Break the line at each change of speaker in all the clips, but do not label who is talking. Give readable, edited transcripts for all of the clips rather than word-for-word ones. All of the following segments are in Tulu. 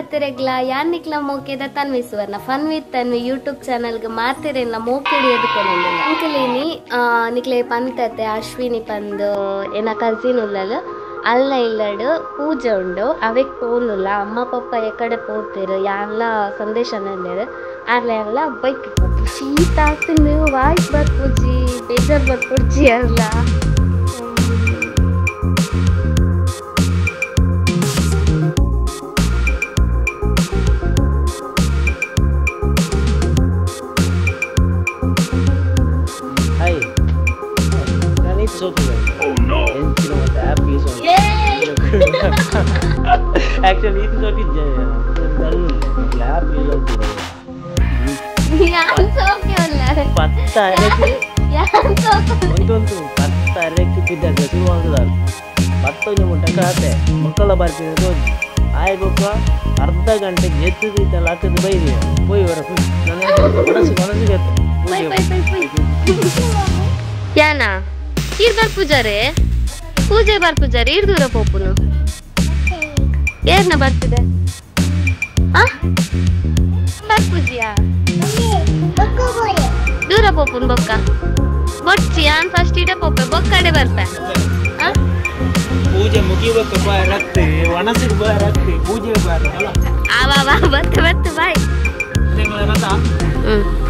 ಮಾತೆರೆಗ್ಲ ಯಾನಿಕ್ಲ ಮೋಕೆದ Tanvi Suvarna fun with Tanvi YouTube channel ಗೆ ಮಾತೆರೆಲ್ಲ ಮೋಕೆಡಿ ಎದುಕೊನಲ್ಲ ಅಂಕಲೇನಿ ನಿಕ್ಲೆ ಪಂತತೆ ಅಶ್ವಿನಿ ಪಂದು ಎನ ಕಸಿನ್ ಉಲ್ಲಲು ಅಲ್ಲ ಇಲ್ಲಡು ಪೂಜೆ ಉಂಡು ಅವೆಕ್ ಪೋನುಲ್ಲ ಅಮ್ಮ ಪಪ್ಪ ಎಕಡೆ ಪೋತಿರು ಯಾನ್ಲ ಸಂದೇಶ ನಂದೇರು ಅರ್ಲೆ ಎಲ್ಲ ಬೈಕ್ ಶೀತ ಆಗ್ತೀನಿ ವಾಯ್ಸ್ ಬರ್ಪುಜಿ ಬೇಜಾರ್ ಬರ್ಪುಜಿ ಅಲ್ಲ.
Oh no! Actually, it's not ಅರ್ಧ ಗಂಟೆ
ಯಾನಾ ಈರ್ ಬರ್ಪುಜಾರೆ ಪೂಜೆ ಬರ್ಪುಜಾರೆ ಈರ್ ದೂರ ಪೋಪುನು ಏರ್ನ ಬರ್ತಿದೆ ಆ ಬರ್ಪುಜಿಯಾ ದೂರ ಪೋಪುನ್ ಬೊಕ್ಕ ಬೊಚ್ಚಿ ಆನ್ ಫಸ್ಟ್ ಇಡ ಪೋಪೆ ಬೊಕ್ಕಡೆ ಬರ್ಪೆ
ಪೂಜೆ ಮುಗಿಬೇಕು ಬಾರತ್ತೆ ಒಣಸಿಗೆ ಬಾರತ್ತೆ ಪೂಜೆ ಬಾರಲ್ಲ
ಆವಾ ವಾ ಬತ್ತು ಬತ್ತು ಬಾಯ್
ರಥ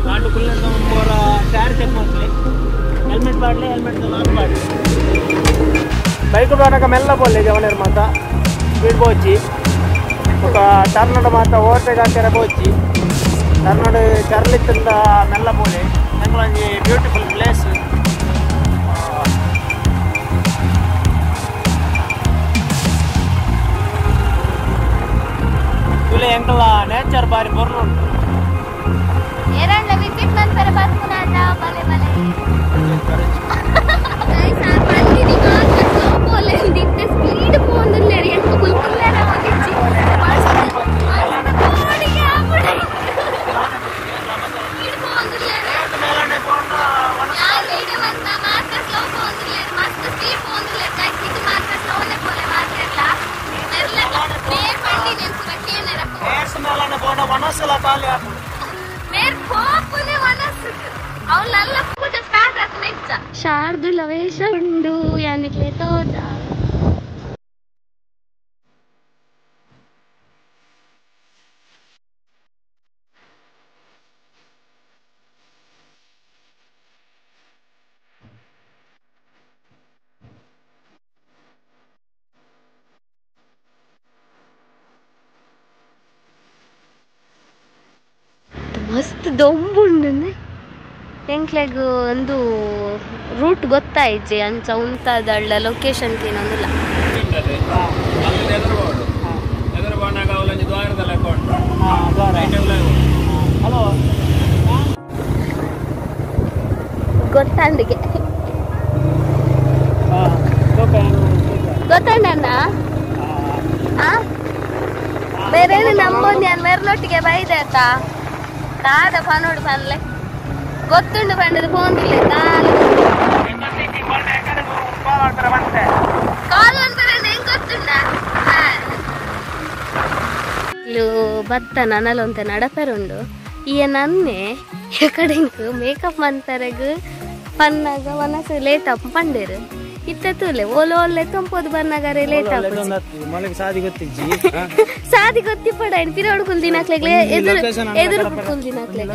ನಾಟು ಕುಲ್ಲ ಬೋರ ಟೈರ್ ಚೆಕ್ ಮಾಡ್ಲಿ ಹೆಲ್ಮೆಟ್ ಬಾಡ್ಲಿ ಹೆಲ್ಮೆಟ್ ಲಾಕ್ ಬಾಡ್ಲಿ ಬೈಕ್ ಬಾಡಕ ಮೆಲ್ಲ ಬೋಲೆ ಜವನರ್ ಮಾತ ಸ್ಪೀಡ್ ಬೋಚಿ ఒక ಟರ್ನಡ ಮಾತ ಓವರ್ಟೇಕ್ ಹಾಕ್ಯಾರ ಬೋಚಿ ಟರ್ನಡ ಚರ್ಲಿತ್ತಿಂದ ಮೆಲ್ಲ ಬೋಲೆ ನಂಗೆ ಬ್ಯೂಟಿಫುಲ್ ಪ್ಲೇಸ್. ತುಲೆ ಎಂಕಲ ನೇಚರ್ ಬಾರಿ ಬೊರ್ಲು ಉಂಟು.
ಏರಾಂಡ್ಲ ವಿಸಿಟ್ ಮನ್ಪೆರೆ ಬರ್ಪುನಾಂಡ ಬಲೆ ಬಲೆ ಗೈಸ್ ಆ ಪಂಡಿನಿ ಮಾತ್ರ ಸ್ಲೋ ಪೋಲೆ ದಿತ್ತೆ ಸ್ಪೀಡ್ ಪೋಂದುಲ್ಲೆರ್ ಎಂಕ್ ಕುಲ್ಕುಲ್ಲೆರ ಹೋಗಿಚ್ಚಿ ಮಸ್ತ್ ಮಸ್ತ್ ಕೋಡಿಗೆ ಆಪುಡೆ ಸ್ಪೀಡ್ ಪೋಂದುಲ್ಲೆರ್ ಯಾರ್ ಇಡೆ ಬಂತ ಮಾತ್ರ ಸ್ಲೋ ಪೋಂದುಲ್ಲೆರ್ ಮಸ್ತ್ ಸ್ಪೀಡ್ ಪೋಂದುಲ್ಲೆರ್ ಗೈಸ್ ಇದು ಮಾತ್ರ ಸ್ಲೋನೆ ಪೋಲೆ ಮಾತ್ರಲ್ಲ ಮೆರ್ಲ ಮೇರ್ ಪಂಡಿನಿ ಎಂಕ್ ಕೇನೆರ
ಮೇರ್ಸ್ ಮೇಲನೆ ಪೋಂಡ ವನಸಲ ಖಾಲಿ ಆಪುಂಡು
ಮೇರ್ ಪೋಪುನೆ ವನಸ್ ಅವಳೆಲ್ಲ ಪೂಜೆ ಸ್ಟಾರ್ಟ್ ಆತನೆ ಇಚ್ಚ ಶಾರ್ದುಲ ವೇಷ ಉಂಡು ಯಾನಿಕ್ಲೆ ತೋಜ ಮಸ್ತ್ ದೊಂಬುಂಡು ಎಂಕ್ಲೆಗ್ ಒಂದು ರೂಟ್ ಗೊತ್ತಾಯ್ಜಿ ಅಂಚ ಉಂತಾದಳ್ಳ ಲೊಕೇಶನ್ ಏನೊಂದಿಲ್ಲ. ಗೊತ್ತಾಂಡಿಗೆ ಗೊತ್ತಾಂಡಣ್ಣ ಬೇರೆ ನಂಬೊಂದು ನಾನು ಮೆರ್ಲೊಟ್ಟಿಗೆ ಬೈದೆ ಆತಾ ದಾದ ಫನೋಡು ಪನ್ಲೆ ಗೊತ್ತುಂಡು ಪಂಡದು ಫೋನ್ ಕಾಲು ಕಾಲು ಅಂತಾರೆ ಹೆಂಗ್ ಗೊತ್ತುಂಡ ಭತ್ತ ನನಲೊಂತ ನಡಪೆರುಂಡು ಈಯ ನನ್ನೆ ಎಕಡೆಂಕ್ ಮೇಕಪ್ ಮನ್ಪೆರೆಗ್ ಪನ್ನಾಗ ಮನಸ್ಸು ಲೇಟ್ ಅಪ್ ಪಂಡೇರು ಇತ್ತ ತೂಲೆ ಓಲ ಓಲೆ ತಂಪೋದು ಬನ್ನಾಗಾರೆ ಲೇಟ್ ಅಪ್
ಸಾದಿ ಗೊತ್ತಿಜ್ಜಿ
ಸಾದಿ ಗೊತ್ತಿಪ್ಪಡ ಪಿರೋಡು ಕುಲ್ ದಿನಾಕ್ಲೆಗ್ಲೆ ಎದುರು ಎದುರು ಕುಲ್ ದಿನಾಕ್ಲೆಗ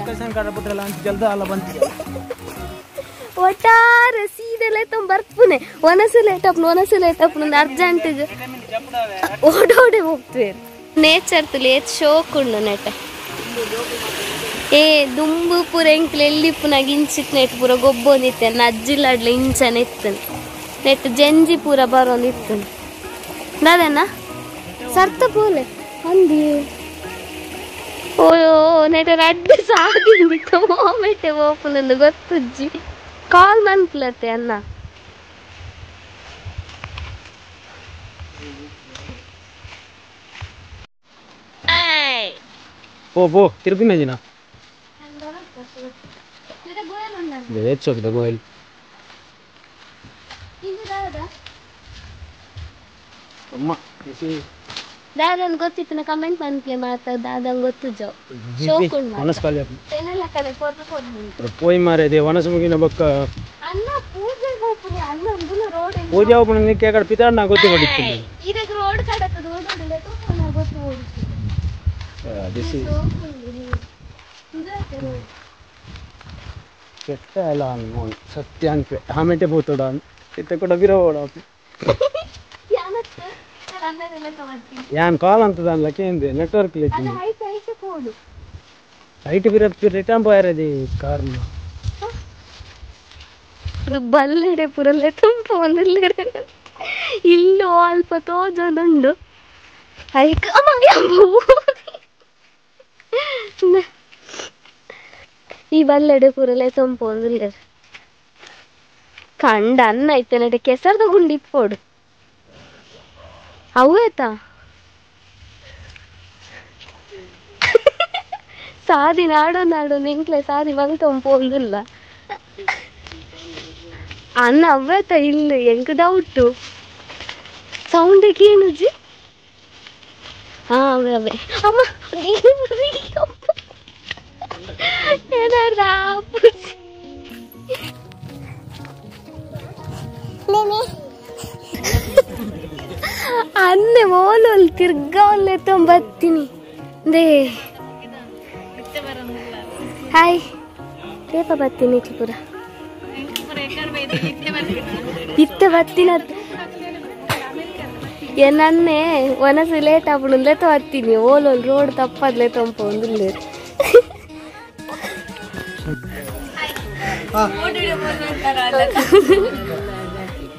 ಒಟ್ಟಾರೆ ಸೀದಾ ಲೇತಂ ಬರ್ಪುನೆ ಒನಸು ಲೇಟ್ ಅಪ್ನು ಒನಸು ಲೇಟ್ ಅಪ್ನು ಅರ್ಜೆಂಟ್ ಓಡೋಡೆ ಹೋಗ್ತೇವೆ. ನೇಚರ್ ತುಲಿ ಏತ್ ಶೋಕ್ ಉಂಡು ನೆಟ ಏ ದುಂಬು ಪೂರ ಎಂಕ್ಲೆ ಎಲ್ಲಿಪ್ಪುನಾಗ ಇಂಚಿತ್ ನೆಟ್ ಪೂರ ಗೊಬ್ಬೊಂದಿತ್ತೆ ಅಜ್ಜಿಲಾಡ್ಲೆ ಇಂಚನೆ ಇತ್ತನು ನೆಟ್ ಜಂಜಿ ಪೂರ ಬರೋಂದಿತ್ತು ದಾದಣ್ಣ ಸರ್ತ ಪೋಲೆ ಅಂದಿ ಓಯೋ ನೆಟ ರಡ್ಡು ಸಾದಿ ಬಿಟ್ಟು ಓಮೆಟ್ಟೆ ಓಪುನಂದು ಗೊತ್ತುಜ್ಜಿ ಕಾಲ್ ಮನ್ಪ್ಲತ್ತೆ ಅಣ್ಣ.
ಪೋ ಪೋ ತಿರುಪಿನ ಜಿನ ಗೋಯಲ್ ಅಮ್ಮ
ದಾದನ್ ಗೊತ್ತಿತ್ತು ಕಮೆಂಟ್ ಮನ್ಪ್ಲೆ ಮಾತ ದಾದನ್ ಗೊತ್ತು ಜೋ ಶೋಕುಂಡು
ಮನಸ್ ಕಾಲಿ
ಏನೆಲ್ಲ ಕಡೆ ಪೊರ್ಲು ಪೊರ್ಲು
ಪೋಯಿ ಮಾರೆ ವನಸ ಮುಗಿನ ಬೊಕ್ಕ
ಅನ್ನ ಪೂಜೆ ಪೋಪುನಿ ಅನ್ನ ಅಂಬುನ ರೋಡ್
ಪೂಜೆ ಓಪನ್ ನಿಕ್ಕೆ ಕಡೆ ಪಿತಾಡ್ ನಾ ಗೊತ್ತು ಹೊಡಿತ್ತು
ಇದಕ್ಕೆ ರೋಡ್ ಕಡತದ ರೋಡ್ ನಾ ಗೊತ್ತು ಹೊಡಿತ್ತು.
This is ಕೆಟ್ಟ ಎಲ್ಲ ಅನ್ಮೋನ್ ಸತ್ಯ ಅನ್ಪೆ ಆಮೇಲೆ ಪೋತೋಡ ಇತ್ತ ಕೂಡ ಬಿರೋಡ ಯಾನ್ ಕಾಲ್ ಅಂತದ ಅನ್ಲಕ್ಕೆ ನೆಟ್ವರ್ಕ್ ಹೈಟ್ ಬಿರ ರಿಟರ್ನ್ ಪೋಯಾರದಿ ಕಾರ್
ಬಲ್ಲೆಡೆ ಪುರಲ್ಲೆ ತುಂಬ ಒಂದಿಲ್ಲೆಡೆ ಇಲ್ಲೋ ಅಲ್ಪ ತೋಜೊಂದುಂಡು ಐಕ್ ಈ ಬಲ್ಲೆಡೆ ಪುರಲೆ ತಂಪು ಒಂದಿಲ್ಲೆರ್ ಕಂಡ ಅನ್ನ ಐತೆ ಕೆಸರ್ದ ಗುಂಡಿ ಇಪ್ಪೋಡು ಅವೇತ ಸಾದಿ ನಾಡೋ ನಾಡೋ ನಿಂಕ್ಲೆ ಸಾದಿ ಮಂಗ್ ಒಂದಿಲ್ಲ ಅನ್ನ ಅವ್ವೇತ ಇಲ್ಲ ಎಂಕ್ ಡೌಟು ಸೌಂಡ್ ಕೇಳುಜಿ. ಹಾ ಅವೇ ಅವೇ ಅಮ್ಮ ಅನ್ನೆ ಓಲೋಲ್ ತಿರ್ಗಾ ಒಲ್ಲೆ ತೊಂಬತ್ತೀನಿ they hi ರೇಪ ಬತ್ತೀನಿ ಪುರ ಇತ್ತ ಬತ್ತೀನಿ ನನ್ನೆ ಒನಸು ಲೇಟ್ ಆಪುಂಡು ಬತ್ತೀನಿ ಓಲೋಲ್ ರೋಡ್ ತಪ್ಪದ್ಲೆ ತೊಂಪ ಒಂದುಲ್ಲೇರು.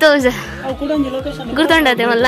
ತೋಜ ಗುರ್ತೊಂಡತೆ ಮಲ್ಲ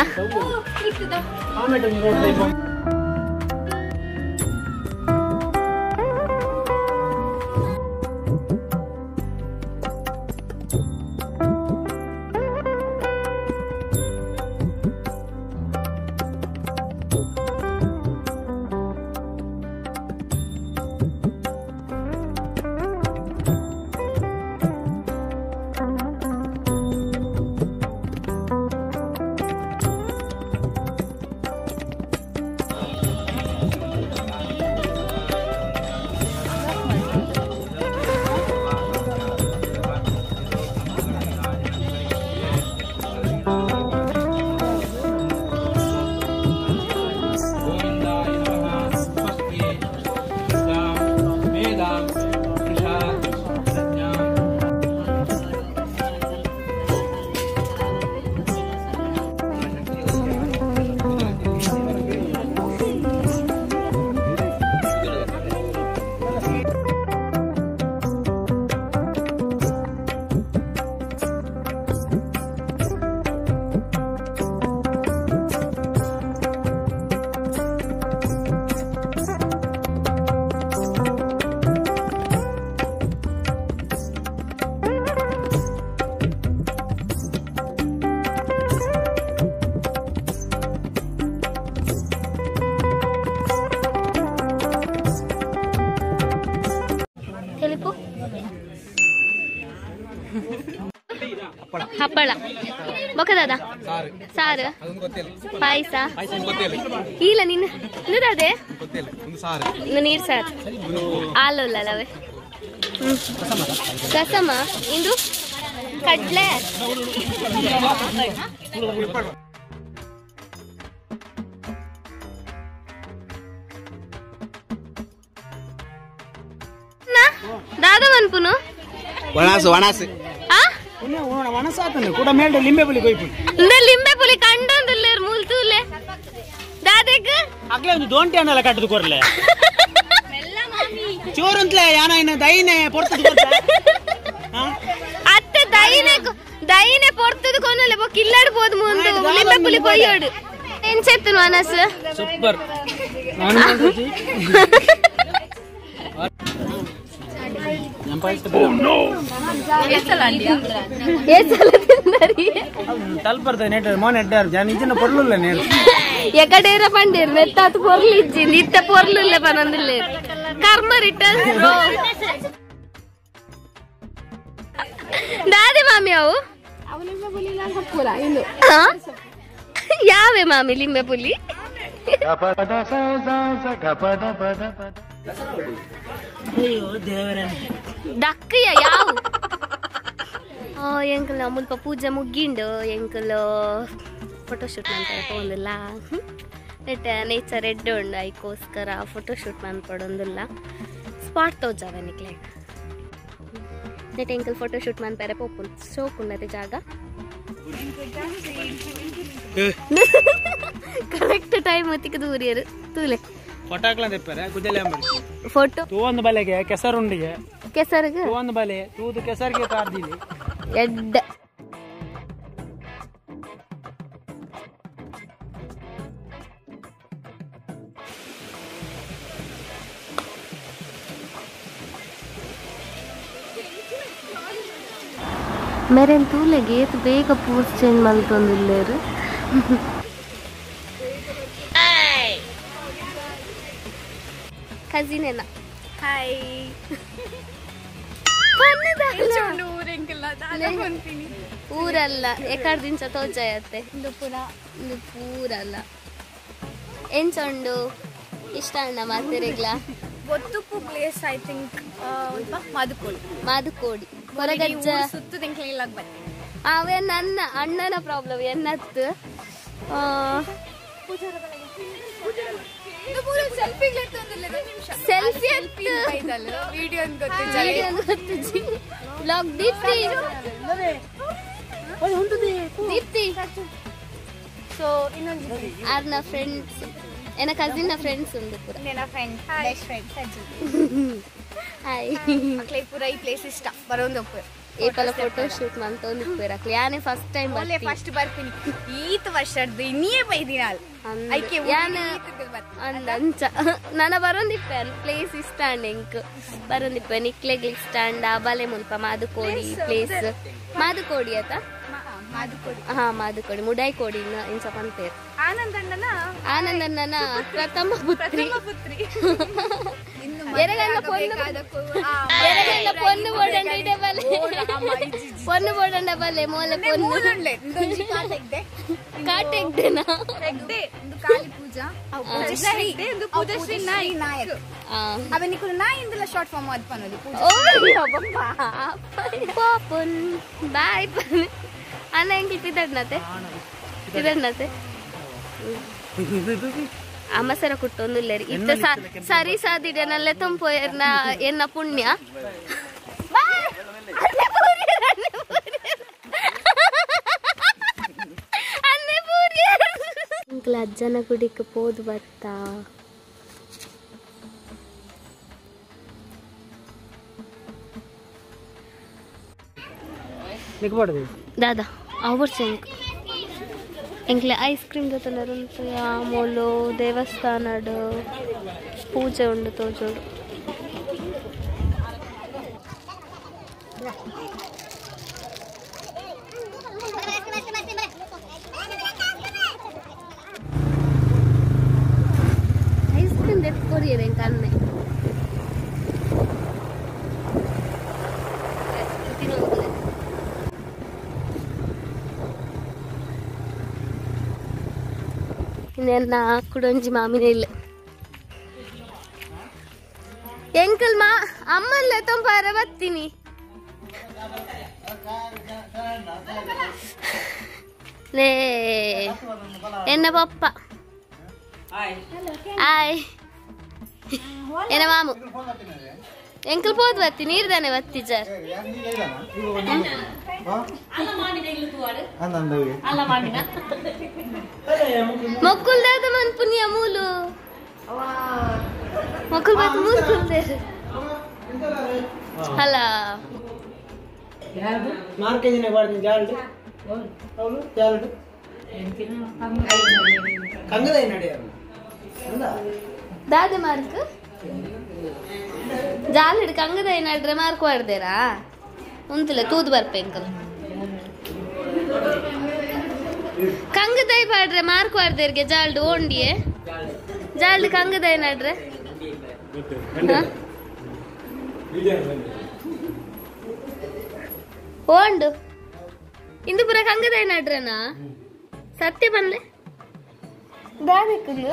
ಹಪ್ಪಳ ಬೊಕ್ಕದಾದ ಸಾರು ಪಾಯಸ ಇಲ್ಲ ನಿನ್ನ ಅದೇ ನೀರು ಸಾರು ಹಾಲಲ್ಲವೇ ರಸಮ ಇಂದು ಕಡ್ಲೆ ದಾದ ಮನ್ಪುನು
ವಣಾಸು ವಣಾಸು
ಕೂಡ ಮೇಲ್ಡೆ ಲಿಂಬೆ ಪುಲಿ ಕೊಯ್ಪು
ಲಿಂಬೆ ಪುಲಿ ಕಂಡೊಂದುಲ್ಲೇರ್ ಮೂಲ್ತೂಲೆ ದಾದೆಗ್
ಅಗ್ಲೆ ಒಂದು ದೋಂಟಿ ಅನ್ನಲ್ಲ ಕಟ್ಟದು ಕೊರ್ಲೆ ಚೋರಂತ್ಲೆ ಯಾನ ಇನ್ನ ದೈನೆ ಪೊರ್ತದು ಕೊರ್ಲೆ
ಅತ್ತೆ ದೈನೆ ದೈನೆ ಪೊರ್ತದು ಕೊನಲೆ ಬೊ ಕಿಲ್ಲಡ್ ಬೋದು ಮುಂದು ಲಿಂಬೆ ಪುಲಿ ಕೊಯ್ಯೋಡು ಏನ್ ಚೆತ್ತನು ಅನಸ್
ಸೂಪರ್
ಎಕಡೇರ ಪಂಡೇರು ಮೆತ್ತಾತು ಪೊರ್ಲು ಇಜ್ಜಿ ಇತ್ತ ಪೊರ್ಲುಲ್ಲ ಪನೊಂದಿಲ್ಲ ಕರ್ಮ ರಿಟರ್ನ್ ದಾದೆ ಮಾಮಿ ಅವು ಯಾವೆ ಮಾಮಿ ಲಿಂಬೆ ಪುಲಿ ದಕ್ಕಯ್ಯ ಯಾವ ಎಂಕಲ್ ಮುಲ್ಪ ಪೂಜೆ ಮುಗ್ಗಿಂಡು ಎಂಕಲ್ ಫೋಟೋಶೂಟ್ ಮಾಡ್ತಾರೆ ಪೋಂದಿಲ್ಲ ನೆಟ್ ನೇಚರ್ ಎಡ್ಡೆ ಉಂಡು ಐಕೋಸ್ಕರ ಫೋಟೋಶೂಟ್ ಮನ್ಪಡೊಂದಿಲ್ಲ ಸ್ಪಾಟ್ ತೋಜಾವೆ ನಿಕ್ಲೆ ನೆಟ್ ಎಂಕಲ್ ಫೋಟೋಶೂಟ್ ಮನ್ಪಾರೆ ಪೋಪುನ್ ಶೋಕುಂಡತೆ ಜಾಗ ಕರೆಕ್ಟ್ ಟೈಮ್ ತಿಕ್ಕದು ಊರಿಯರು ತೂಲೆ
ಫೋಟೋ ಹಾಕ್ಲಾ ತೆಪ್ಪರೆ ಗುಜಲೆ
ಫೋಟೋ
ತೂವೊಂದು ಬಲೆಗೆ ಕೆಸರುಂಡಿಗೆ
ಕೆಸರಿಗೆ
ತೂವೊಂದು ಬಲೆ ತೂದು ಕೆಸರಿಗೆ ತಾರ್ದಿಲಿ
ಎಡ್ಡ ಮೇರೆನ್ ತೂಲೆಗೆ ಏತ್ ಬೇಗ ಪೂಸ್ ಚೇಂಜ್ ಮಲ್ತೊಂದುಲ್ಲೆರ್ ಕಸಿನ್ ಏನ
ಹಾಯ್
ಊರಲ್ಲ ಎಕಡ್ ದಿಂಚ ತೋಜಾಯತ್ತೆ ಇಂದು ಪೂರ ಇಂದು ಪೂರಲ್ಲ ಎಂಚೊಂಡು ಇಷ್ಟ ಅಣ್ಣ ಮಾತೆರೆಗ್ಲ
ಒತ್ತುಪು place I think Madhukodi
Madhukodi Koragajja
ಸುತ್ತು ತಿಂಕ್ಲಿಲ್ಲಾಗ ಬರ್ತೀನಿ
ಅವೇ ನನ್ನ ಅಣ್ಣನ ಪ್ರಾಬ್ಲಮ್ ಎನ್ನತ್ತು ಸೆಲ್ಫಿ
ವಿಡಿಯೋ
ಗೊತ್ತಿಜಿ ಬ್ಲಾಗ್ ದೀಪ್ತಿ ದೀಪ್ತಿ
ಸೊ ಇನ್ನೊಂದು
ಆರ್ನ ಫ್ರೆಂಡ್ಸ್ ಎನ್ನ ಕಸಿನ್ ಫ್ರೆಂಡ್ಸ್ ಉಂಡು ಪೂರ
ನನ್ನ friend best friend Sajju
hi
ಅಕ್ಲೆ ಪೂರ ಈ ಪ್ಲೇಸ್ ಇಷ್ಟ ಬರೋಂದು ಒಪ್ಪು
ಏಪಲ ಫೋಟೋ ಶೂಟ್ ಮಂತೊಂದು ಇಪ್ಪುರ ಯಾನೆ ಫಸ್ಟ್ ಟೈಮ್
ಓಲೆ ಫಸ್ಟ್ ಬರ್ತೀನಿ ಈತ ವರ್ಷದ್ದು ಇನ್ನೇ ಬೈದಿನ ಐಕೆ
ಯಾನ ಅಂದ ಅಂಚ ನನ್ನ ಬರೋಂದಿಪ್ಪೆ ಪ್ಲೇಸ್ ಇಷ್ಟ ಅಂಡ್ ಎಂಕ್ ಬರೋಂದಿಪ್ಪೆ ನಿಕ್ಲೆಗ್ ಇಷ್ಟ ಅಂಡ ಬಲೆ ಮುಲ್ಪ ಮಾದುಕೋಡಿ ಪ್ಲೇಸ್ ಮಾದುಕೋಡಿ ಆತ
ಮಾದುಕೋಡಿ
ಹಾ ಮಾದುಕೋಡಿ ಮುಡಾಯಿ ಕೋಡಿ ಇಂಚ ಪನ್ಪೇರು
ಆನಂದಣ್ಣನ
ಆನಂದಣ್ಣನ ಪ್ರಥಮ ಪುತ್ರಿ
ಪುತ್ರಿ
ಎರೆಗಲ್ಲ ಪೊನ್ನು ಎರೆಗಲ್ಲ ಪೊನ್ನು ಬೋಡಂಡ ಇಡೆ ಬಲೆ ಪೊನ್ನು ಬೋಡಂಡ ಬಲೆ ಮೋಲೆ ಪೊನ್ನು ಕಾಟೆಗ್ದೆನಾ
ಕಾಲಿ ಪೂಜಾ ಪೂಜಾಶ್ರೀ ನಾಯಕ್ ಅವೆ ನಿಕುಲು ನಾಯಿ ಇಂದಲ ಶಾರ್ಟ್ ಫಾರ್ಮ್ ಅದು ಪನ್ನೊಲಿ
ಪಾಪುನ್ ಬಾಯ್ ಪನ್ ಅಣ್ಣ ಎಂಕ್ ಪಿದಡ್ನತೆ ಪಿದಡ್ನತೆ ಅಮಸರ ಕುಟ್ಟೊಂದುಲ್ಲೇರಿ ಇತ್ತ ಸರಿ ಸಾದಿಡನಲ್ಲೇ ತುಂಪೋಯರ್ನ ಎನ್ನ ಪುಣ್ಯ ಅಂಕಲ್ ಅಜ್ಜನ ಗುಡಿಗೆ ಪೋದು ಬರ್ತಾ ದಾದಾ ಅವರ್ ಸೆಂಕ್ ಎಂಕ್ಲೆ ಐಸ್ ಕ್ರೀಮ್ ಜೊತೆ ಮೋಲು ದೇವಸ್ಥಾನಡು ಪೂಜೆ ಉಂಡು ತೋಜೋಡು ಐಸ್ ಕ್ರೀಮ್ ದೆತ್ಕೊರಿಯರ್ ಎಂಕ್ ಅನ್ನೆ ನನ್ನ ಕುಡೊಂಜಿ ಮಾಮಿನ ಇಲ್ಲ ಎಂಕಲ್ ಮಾ ಅಮ್ಮಲ್ಲ ತೊಂಪಾರ ಬತ್ತೀನಿ ಲೇ ಎನ್ನ ಪಪ್ಪ ಆಯ್ ಎನ್ನ ಮಾಮು ಎಂಕಲ್ ಪೋದು ಬತ್ತಿ ನೀರ್ ತಾನೆ ಬತ್ತಿ ಜರ್ ಮೊಕ್ಕುಲ್ ದಾದ ಮನ್ ಪುಣ್ಯ ಮೂಲು ಮೊಕ್ಕುಲ್ ಬಾತ್ ಮೂಲು ಕುಲ್ದೇರು ಅಲ್ಲ
ಮಾರ್ಕೆಜಿನ ಬಾರ್ದು ಜಾಲ್ಡು ಅವಳು ಜಾಲ್ಡು ಕಂಗದ ನಡೆಯಲ್ಲ
ದಾದ ಮಾರ್ಕ್ ಜಾಲಿಡ್ ಕಂಗದ ಏನಾಡ್ರೆ ಮಾರ್ಕ್ ಮಾಡ್ದೇರಾ ಉಂತುಲೆ ತೂದು ಬರ್ಪೆ ಎಂಕಲ್ ಕಂಗದೈ ಪಾಡ್ರೆ ಮಾರ್ಕ್ ಮಾಡ್ದೇರ್ಗೆ ಜಾಲ್ಡು ಓಂಡಿಯೇ ಜಾಲ್ಡು ಕಂಗದ ಏನಾಡ್ರೆ ಓಂಡು ಇಂದು ಪೂರ ಕಂಗದ ಏನಾಡ್ರನಾ ಸತ್ಯ ಬಂದೆ ದಾದೆಕ್ಕುಂದು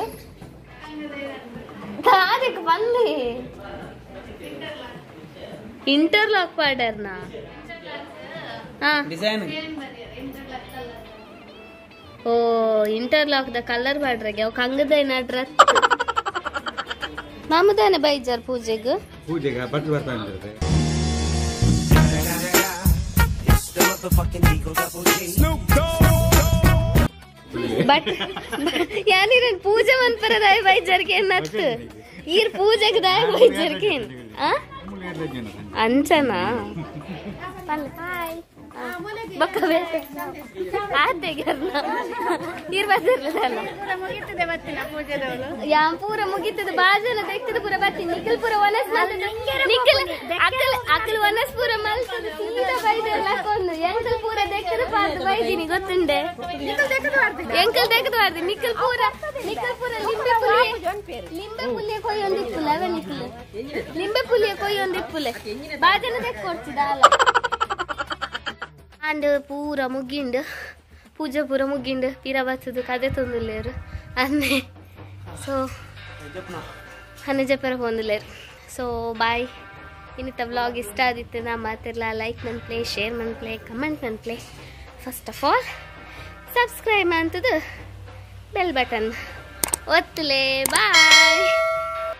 ದಾದೆಕ್ ಪಲ್ಲಿ ಇಂಟರ್ಲಾಕ್ ಪಾಡರ್ನಾ
ಡಿಸೈನ್
ಓ ಇಂಟರ್ಲಾಕ್ the colour ಪಾಡ್ರಗೆ ಅವು ಕಂಗದ ನಡ್ರ ಮಾಮುದಾನೆ ಬೈಜಾರ್ ಪೂಜೆಗ್
ಪೂಜೆಗೆ ಬಟ್ಲು ಬರ್ತಾ ಇದ್ದಾರೆ.
ಬಟ್ ಯಾನಿರನ್ ಪೂಜೆ ಮನ್ಪರದಾಯ ಬೈಜಾರ್ಗೆ ನತ್ತು ಈರ್ ಪೂಜೆಗೆ ದಾಯ ಬೈಜಾರ್ಗೆ ಆ ಅಂಚನಾ ಬಕ್ಕ ಬೇತೆ ಆತೆಗರ್ನ ಈರ್ ಬತ್ತಿರ್ಲದಲ್ಲ ಯಾನ್ ಪೂರ ಮುಗಿತದ ಬಾಜನ ತೆಗ್ತದ ಪೂರ ಬತ್ತಿ ನಿಖಲ್ ಪೂರ ಒನಸ್ ನಿಖಲ್ ಅಕಲ್ ಅಕಲ್ ಒನಸ್ ಪೂರ ಮಲ್ತದ ಸೀದಾ ಬೈದೆಲ್ಲ ಹಾಕೊಂಡು ಎಂಕಲ್ ಪೂರ ದೆಕ್ಕದ ಪಾರ್ದು ಬೈದಿನಿ ಗೊತ್ತುಂಡೆ ಎಂಕಲ್ ದೆಕ್ಕದ ಪಾರ್ದು ನಿಖಲ್ ಪೂರ ನಿಖಲ್ ಪೂರ ಲಿಂಬೆ ಪುಲಿ ಲಿಂಬೆ ಪುಲಿಯ ಕೊಯ್ಯೊಂದಿಪ್ಪುಲೆ ಅವೇ ನಿಖಲ್ ಲಿಂಬೆ ಪುಲಿಯ ಕೊಯ್ಯೊಂದಿಪ್ಪುಲೆ ಬಾಜನ ದೆಕ್ ಕೊಡ್ತಿದ ಅಲ್ಲ ಅಂಡ್ ಪೂರ ಮುಗಿಂಡು ಪೂಜೆ ಪೂರ ಮುಗಿಂಡು ಪಿರ ಬತ್ತದು ಕದೆ ತೊಂದುಲ್ಲೇರು ಅನ್ನೆ ಸೊ ಅನ್ನೆ ಜಪ್ಪರ ಪೋಂದುಲ್ಲೇರು. So bye. ಇನ್ನಿತ್ತ ವ್ಲಾಗ್ ಇಷ್ಟ ಆದಿತ್ತು ನಾ ಮಾತಿರ್ಲ ಲೈಕ್ ಮನ್ಪ್ಲೆ ಶೇರ್ ಮನ್ಪ್ಲೆ ಕಮೆಂಟ್ ಮನ್ಪ್ಲೆ ಫಸ್ಟ್ ಆಫ್ ಆಲ್ ಸಬ್ಸ್ಕ್ರೈಬ್ ಅಂತದು ಬೆಲ್ ಬಟನ್ ಒತ್ತಲೆ. ಬಾಯ್.